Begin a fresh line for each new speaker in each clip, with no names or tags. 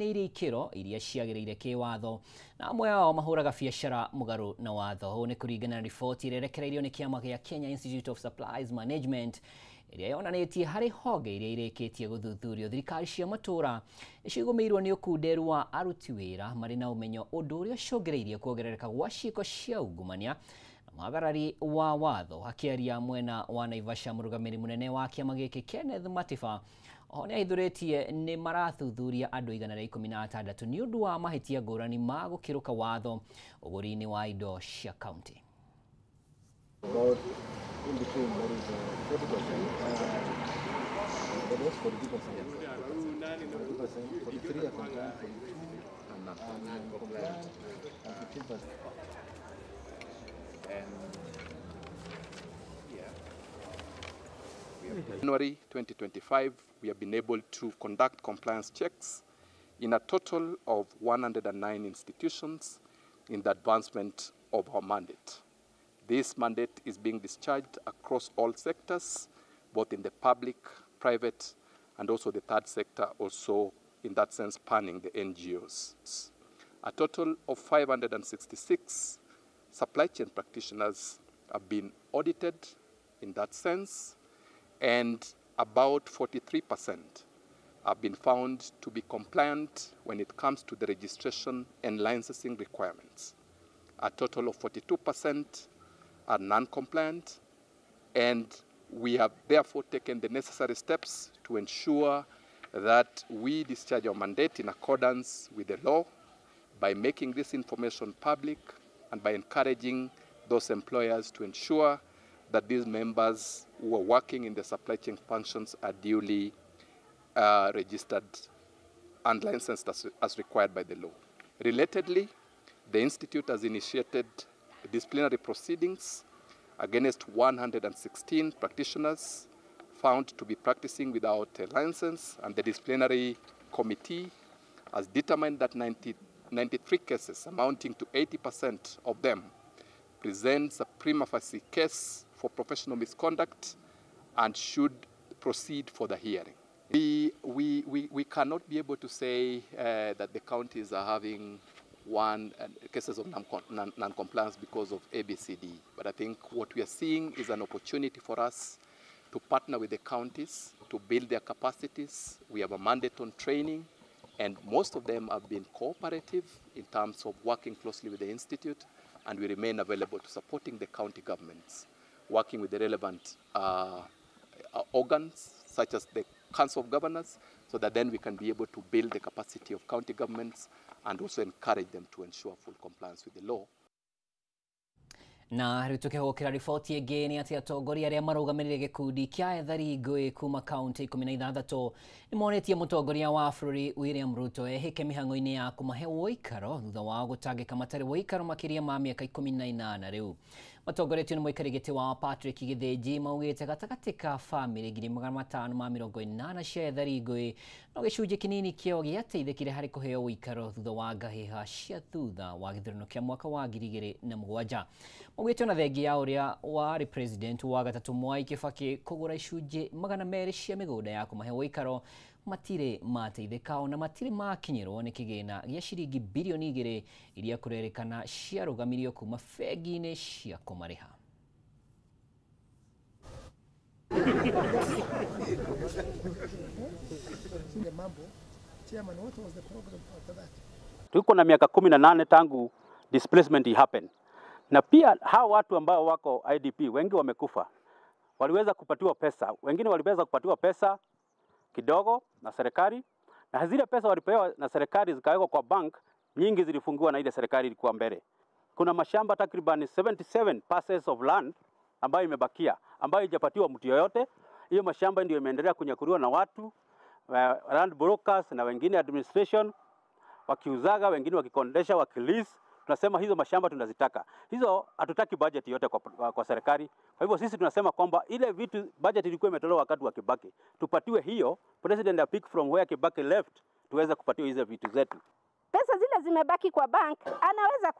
Matakinĩirie ikĩro iria ciagĩrĩire kĩwatho na amwe ao mahũraga biacara mũgarũ na watho. Ũũ nĩ kũringana na riboti ĩrĩa ĩrekereirio nĩ kĩama gĩa Kenya Institute of Supplies Management ĩrĩa yonanĩtie harĩ honge iria irĩkĩtie gũthuthurio thirikari cia matũũra nĩcigũmĩirwo nĩ ũkunderu wa aruti wĩra marĩ na ũmenyo, ũndũ ũrĩa ũcũngĩrĩirie kuongerereka gwa ciĩko cia ungumania na mwagarari wa watho. Akĩaria mwena wa Naivasha, mũrũgamĩrĩri mũnene wa kĩama gĩkĩ Kenneth Matiba oho nĩahithũrĩtie nĩ marathuthuria andũ 116 nĩ ũndũ wa mahĩtia ngũrani ma gũkĩrũka watho ũgũri-inĩ wa indo cia kaunti.
About in between, that is 40%, that was 42%, 42%, 43 are compliant, 42 are non-compliant, and 15%.
And January 2025, we have been able to conduct compliance checks in a total of 109 institutions in the advancement of our mandate. This mandate is being discharged across all sectors, both in the public, private, and also the third sector, also in that sense spanning the NGOs. A total of 566 supply chain practitioners have been audited in that sense, and about 43% have been found to be compliant when it comes to the registration and licensing requirements. A total of 42% are non-compliant, and we have therefore taken the necessary steps to ensure that we discharge our mandate in accordance with the law by making this information public and by encouraging those employers to ensure that these members who are working in the supply chain functions are duly registered and licensed as required by the law. Relatedly, the Institute has initiated disciplinary proceedings against 116 practitioners found to be practicing without a license, and the disciplinary committee has determined that 93 cases, amounting to 80% of them, presents a prima facie case for professional misconduct and should proceed for the hearing. We cannot be able to say that the counties are having cases of non-compliance because of ABCD. But I think what we are seeing is an opportunity for us to partner with the counties to build their capacities. We have a mandate on training, and most of them have been cooperative in terms of working closely with the Institute, and we remain available to supporting the county governments, working with the relevant organs, such as the Council of Governors, so that then we can be able to build the capacity of county governments and also encourage them to ensure full compliance with the law.
Na rĩu tũkĩhũkĩra riboti ĩngĩ nĩ atĩ atongoria arĩa marũgamĩrĩire gĩkundi kĩa ethari ngũĩ kuma kaunti 16 nĩ monetie mũtongoria wa bũrũri William Ruto ehĩke mĩhang'o-inĩ ya kũmahe ũikaro thutha wao gũtangĩka matarĩ ũikaro makĩria ma mĩaka 18 rĩu. Matongoretio nĩ mũikarĩri gĩtĩ wao Patrick Gĩthĩnji maugĩte gatagatĩ ka bamĩrĩ 580 cia ethari ngũĩ no gĩcunjĩ kĩnini kĩo gĩateithĩkire harĩ kũheo ũikaro thutha wa ngahĩha cia thutha wa gĩthurano kĩa mwaka wa 2007. Maugĩte ona thengia ya ũrĩa warĩ president wa gatatũ Mwai Kibaki kũgũra icunjĩ 200 cia mĩgũnda ya kũmahe ũikaro matirĩ mateithĩka ona matirĩ makinyĩrwo nĩ kĩgĩna gĩa ciringi bilioni 2 iria kũrerĩkana ciarũgamirio kuma bengi-inĩ cia kũmarĩha.
Tuko na miaka 18 tangu displacement happen. Na pia hao watu ambao wako IDP wengi wamekufa. Waliweza kupatiwa pesa, wengine waliweza kupatiwa pesa kidogo na serikali, na zile pesa walipewa na serikali zikawekwa kwa bank, nyingi zilifungiwa na ile serikali ilikuwa mbele. Kuna mashamba takriban 77 parcels of land ambayo imebakia, ambayo haijapatiwa mtu yoyote. Hiyo mashamba ndio imeendelea kunyakuliwa na watu, land brokers na wengine administration, wakiuzaga, wengine wakikondesha, wakilease. Tunasema hizo mashamba tunazitaka. Hizo hatutaki budget yote kwa serikali. Kwa hivyo sisi tunasema kwamba ile vitu budget ilikuwa imetolewa wakati wa Kibaki, tupatiwe hiyo, president a pick from where Kibaki left, tuweze kupatiwa hizo vitu zetu.
Pesa zile zimebaki kwa bank, anaweza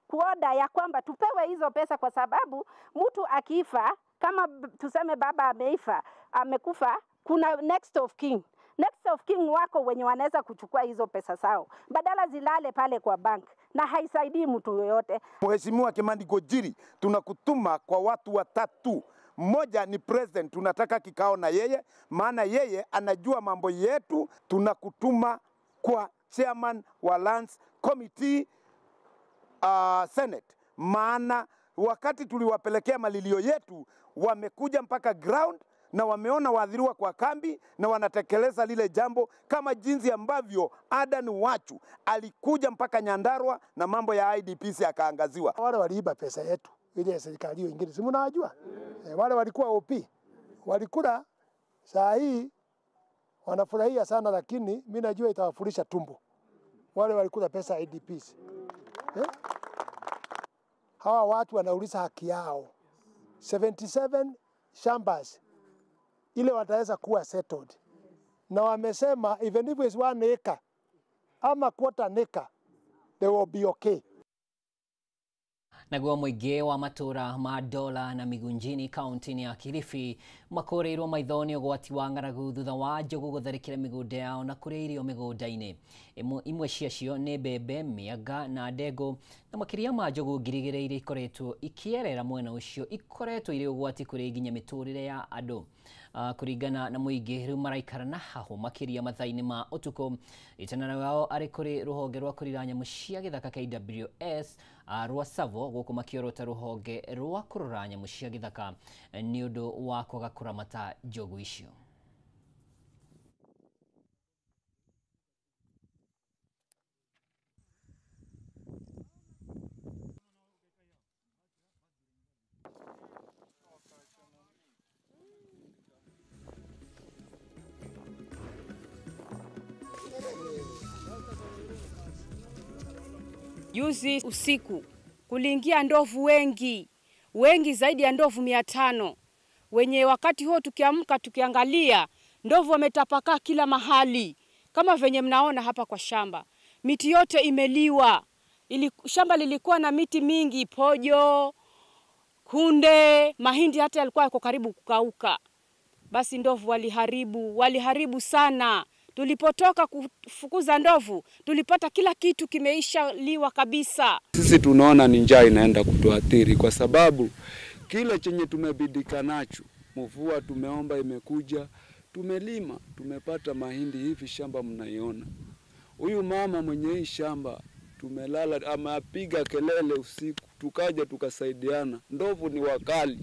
kuoda ya kwamba tupewe hizo pesa, kwa sababu mtu akifa, kama tuseme baba ameifa, amekufa, kuna next of kin. Next of kin wako wenye wanaweza kuchukua hizo pesa zao, badala zilale pale kwa bank na haisaidii mtu yoyote.
Mheshimiwa Kimani Ngunjiri, tunakutuma kwa watu watatu. Mmoja ni president, tunataka kikao na yeye, maana yeye anajua mambo yetu. Tunakutuma kwa chairman wa Lands Committee Senate, maana wakati tuliwapelekea malilio yetu wamekuja mpaka ground na wameona waathiriwa kwa kambi na wanatekeleza lile jambo, kama jinsi ambavyo Adan Wachu alikuja mpaka Nyandarua na mambo ya IDPs yakaangaziwa.
Wale waliiba pesa yetu ile ya serikali hiyo ingine, si mnawajua? Wale walikuwa OP walikula, saa hii wanafurahia sana, lakini mimi najua itawafurisha tumbo wale walikula pesa ya IDPs. Hawa watu wanauliza haki yao. 77 shambas ile wataweza kuwa settled, na wamesema even if it's 1 acre ama quarter acre they will be okay.
Naguo mũingĩ wa matũra ma Dola na Migunjini kaunti-inĩ ya Kilifi makũrĩirwo maitho nĩ ũgwati wa ng'aragu thutha wa njogu gũtharĩkĩra mĩgũnda yao na kũrĩa irio mĩgũnda-inĩ. Imwe ciacio nĩ mbembe, mĩanga na ndengũ, na makĩria ma njogu 2,000 iria ikoretwo ikĩerera mwena ũcio ikoretwo irĩ ũgwati kũrĩ nginya mĩtũrĩre ya andũ. Kũringana na mũingĩ, rĩu maraikara na hahũ makĩria mathaa-inĩ ma ũtukũ. Ĩtana wao arĩ kũrĩ rũhonge rwa kũrira nyamũ cia gĩthaka KWS rwa Tsavo gũkũ makĩorota rũhonge rwa kũrora nyamũ cia gĩthaka nĩ ũndũ wa kwaga kũramata njogu icio.
Juzi usiku kuliingia ndovu wengi, wengi zaidi ya ndovu 500. Wenye wakati huo tukiamka tukiangalia ndovu wametapakaa kila mahali kama venye mnaona hapa kwa shamba. Miti yote imeliwa. Shamba lilikuwa na miti mingi, pojo, kunde, mahindi hata yalikuwa yako karibu kukauka. Basi ndovu waliharibu sana. Tulipotoka kufukuza ndovu, tulipata kila kitu kimeisha liwa kabisa.
Sisi tunaona ni njaa inaenda kutuathiri kwa sababu kile chenye tumebidika nacho, mvua tumeomba imekuja, tumelima, tumepata mahindi hivi, shamba mnaiona. Huyu mama mwenye hii shamba tumelala, amepiga kelele usiku, tukaja tukasaidiana. Ndovu ni wakali.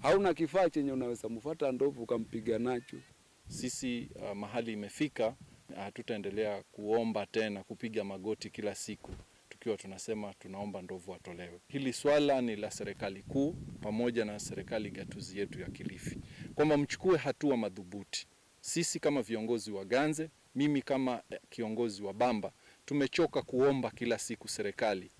Hauna kifaa chenye unaweza mfuata ndovu ukampiga nacho.
Sisi mahali imefika, hatutaendelea kuomba tena, kupiga magoti kila siku tukiwa tunasema tunaomba ndovu watolewe. Hili swala ni la serikali kuu pamoja na serikali gatuzi yetu ya Kilifi, kwamba mchukue hatua madhubuti. Sisi kama viongozi wa Ganze, mimi kama kiongozi wa Bamba, tumechoka kuomba kila siku serikali.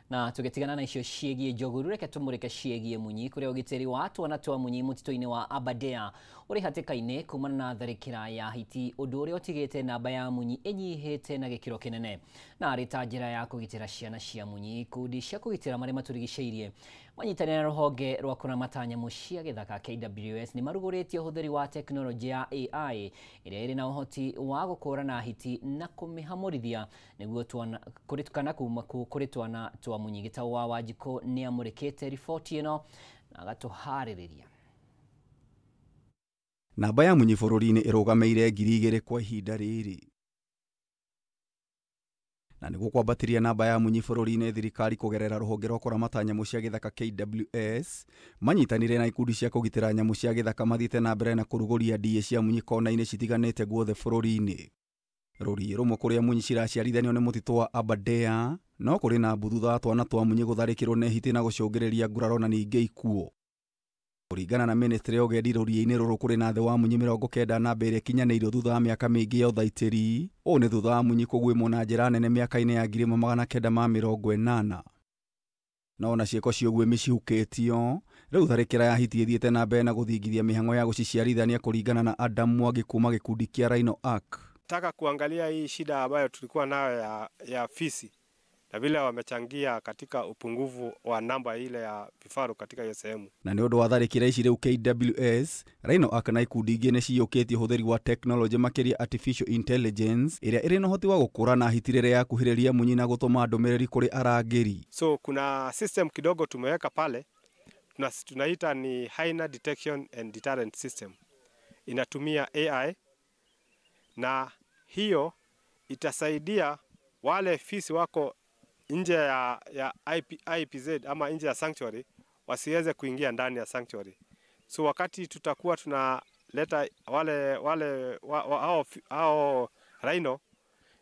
Na tugetigana na icio ciĩgiĩ njogu, reke tũmũrĩke ciĩgiĩ munyi kũrĩa ũgitĩri wa twana twa munyi mũtitũ-inĩ wa Aberdare ũrĩ hatĩka-inĩ kumana na tharĩkĩra ya hiti, ũndũ ũrĩa ũtigĩte namba ya munyi ĩnyihĩte na gĩkĩro kĩnene. Na arĩ ta njĩra ya kũgitĩra ciana cia munyi, ikundi cia kũgitĩra marĩa matũrigicĩirie manyitanĩra na rũhonge rwa kũramata nyamũ cia gĩthaka KWS nĩ marugũrĩtie ũhũthĩri wa tekinoronjĩ ya AI ĩrĩa ĩrĩ na ũhoti wa gũkũrana hiti na kũmĩhamũrithia nĩguo kana kuma kũrĩ twana twa munyi. Gĩtau wa Wanjikũ nĩ amũrĩkĩte riboti ĩno na agatũharĩrĩria.
Namba ya munyi bũrũri-inĩ ĩrũgamĩire 2,000 kwa ihinda rĩrĩ. Na nĩguo kwambatĩria namba ya munyi bũrũri-inĩ, thirikari kũgerera rũhonge rwa kũramata nyamũ cia gĩthaka KWS manyitanĩire na ikundi cia kũgitĩra nyamũ cia gĩthaka mathiĩte na mbere na kũrugũria ndiĩ cia munyi kona-inĩ citiganĩte guothe bũrũri-inĩ. Rũriĩ rũmwe kũrĩa munyi ciraciarithanio nĩ mũtitũ wa Aberdare, no kũrĩ na mbu thutha wa twana twa munyi gũtharĩkĩrwo nĩ hiti na gũcũngĩrĩria nguraro na ningĩ ikuũ. Kũringana na ministry ya ũgendi, rũriĩ-inĩ rũrũ kũrĩ na thĩ wa munyi 90 namba ĩrĩa ĩkinyanĩirio thutha wa mĩaka mĩingĩ ya ũthaitĩri. Ũũ nĩ thutha wa munyi kũguĩmwo na njĩra nene mĩaka-inĩ ya 1980. No ona ciĩko cia ũguĩmi cihukĩtio, rĩu tharĩkĩra ya hiti ĩthiĩte na mbere na gũthingithia mĩhang'o ya gũciciarithania, kũringana na Adam Mwangi kuma gĩkundi kĩa Rhino Ark.
Nataka kuangalia hii shida ambayo tulikuwa nayo ya fisi. na vile wamechangia katika upungufu wa namba ile ya vifaru katika hiyo sehemu.
Na nĩ ũndũ wa tharĩkĩra ici rĩu KWS Rhino Ark na ikundi ingĩ nĩ ciyũkĩtie ũhũthĩri wa tekinoronjĩ makĩria artificial intelligence ĩrĩa ĩrĩ na ũhoti wa gũkũrana hiti rĩrĩa yakuhĩrĩria munyi na gũtũma ndũmĩrĩri kũrĩ arangĩri.
So kuna system kidogo tumeweka pale, tunaita ni hyena detection and deterrent system. Inatumia AI na hiyo itasaidia wale fisi wako nje ya IPZ ama nje ya sanctuary wasiweze kuingia ndani ya sanctuary. So wakati tutakuwa tunaleta wale hao rhino,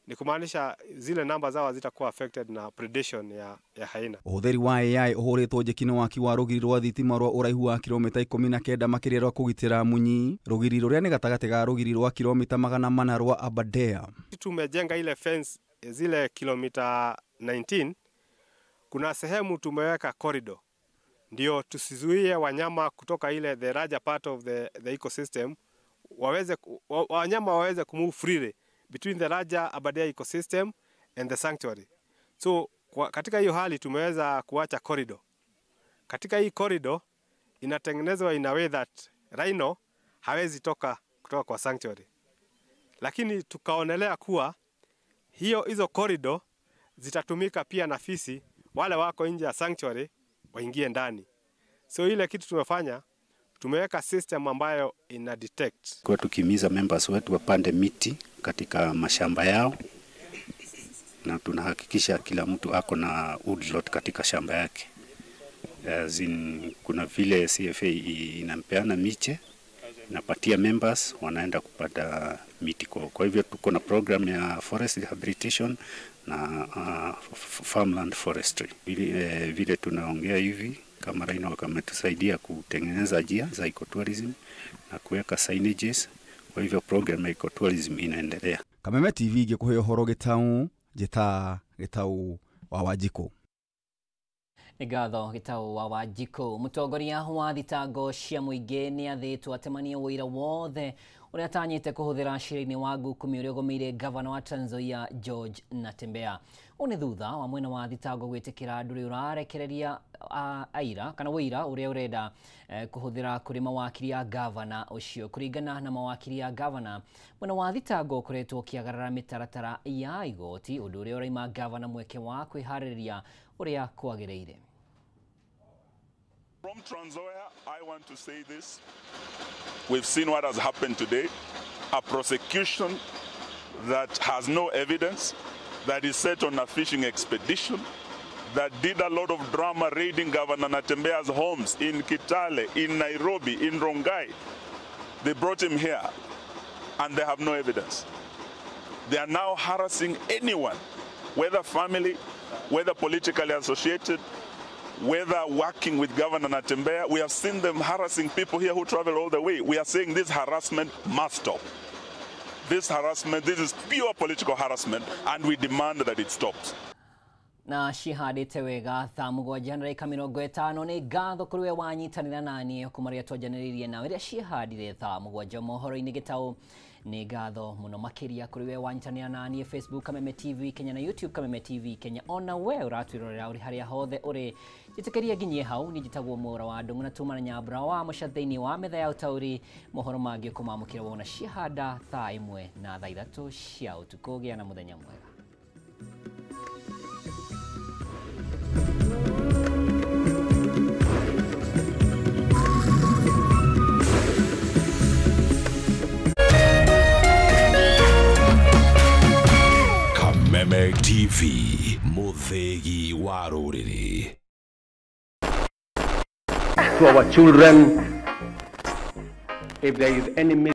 ni kumaanisha zile namba zao zitakuwa affected na predation ya hyena.
Ũhũthĩri wa AI ũhũrĩtwo njeki nĩ waki wa rũgiri rwa thitima rwa ũraihu wa kilomita 19 makĩria rwa kũgitĩra munyi, rũgiri rũrĩa nĩ gatagatĩ ga rũgiri rwa kilomita 400 rwa Aberdare.
Tumejenga ile fence zile kilomita 19, kuna sehemu tumeweka corridor ndio tusizuie wanyama kutoka ile the larger part of the ecosystem, wanyama waweze kumove freely between the larger Aberdare ecosystem and the sanctuary. So katika hiyo hali tumeweza kuacha corridor. Katika hii corridor inatengenezwa in a way that rhino hawezi toka kutoka kwa sanctuary. Lakini tukaonelea kuwa hizo corridor zitatumika pia na fisi wale wako nje ya sanctuary waingie ndani. So ile kitu tumefanya, tumeweka system ambayo ina detect.
Kwa tukimiza members wetu wapande miti katika mashamba yao, na tunahakikisha kila mtu ako na woodlot katika shamba yake. As in, kuna vile CFA inampeana miche, inapatia members wanaenda kupata miti kwao. Kwa hivyo tuko na program ya forest rehabilitation na farmland forestry. Vile tunaongea hivi kama Rhino wametusaidia kutengeneza njia za ecotourism na kuweka signages. Kwa hivyo program ya ecotourism inaendelea.
Kameme TV igikuhe ũhoro Gĩtaũ, njĩta Gĩtaũ wa Wanjikũ.
Nĩ ngatho Gĩtaũ wa Wanjikũ. Mũtongoria wa thitango cia mũingĩ nĩ athĩtwo atemanie ũira wothe ũrĩa atanyĩte kũhũthĩra cira-inĩ wa ngukumi ũrĩa ũgũmĩire gavana wa Trans Nzoia George Natembeya. Ũũ nĩ thutha wa mwena wa thitango gwĩtĩkĩra ndũrĩ ũrarekereria aira kana ũira ũrĩa ũrenda kũhũthĩra kũrĩ mawakiri a gavana ũcio. Kũringana na mawakiri a gavana, mwena wa thitango ũkoretwo ũkĩagarara mĩtaratara ya igoti, ũndũ ũrĩa ũraima gavana mweke wa kwĩharĩrĩria ũrĩa kwagĩrĩire.
From Trans Nzoia, I want to say this. We've seen what has happened today. A prosecution that has no evidence, that is set on a fishing expedition, that did a lot of drama raiding Governor Natembeya's homes in Kitale, in Nairobi, in Rongai. They brought him here and they have no evidence. They are now harassing anyone, whether family, whether politically associated, whether working with Governor Natembeya. We have seen them harassing people here who travel all the way. We are saying this harassment must stop. This harassment, this is pure political harassment, and we demand that it stops.
Na cihandĩte wega thaa 7 na ndagĩka 50. Nĩ ngatho kũrĩ we wanyitanĩra naniĩ kuma rĩrĩa twanjanĩrĩirie nawe rĩrĩa cihandire thaa 7 mohoro-inĩ Gĩtaũ. Nĩ ngatho mũno makĩria kũrĩ we wanyitanĩra naniĩ Facebook Kameme TV Kenya na YouTube Kameme TV Kenya. Ona we ũratwĩrorera ũrĩ harĩa hothe ũrĩ, njĩtĩkĩrie nginyie hau. Niĩ njĩtagwo Mwaũra wa Ndung'u na tuma na Nyambura wa Mũca thĩinĩ wa metha ya ũtaũri. Mohoro mangĩ ũkũmamũkĩra wona ciahanda thaa 1 na thaa 3 cia ũtukũ. Gĩa na mũthenya mwega.
Kameme TV, muthegi wa rũrĩrĩ.
To our children, if there is any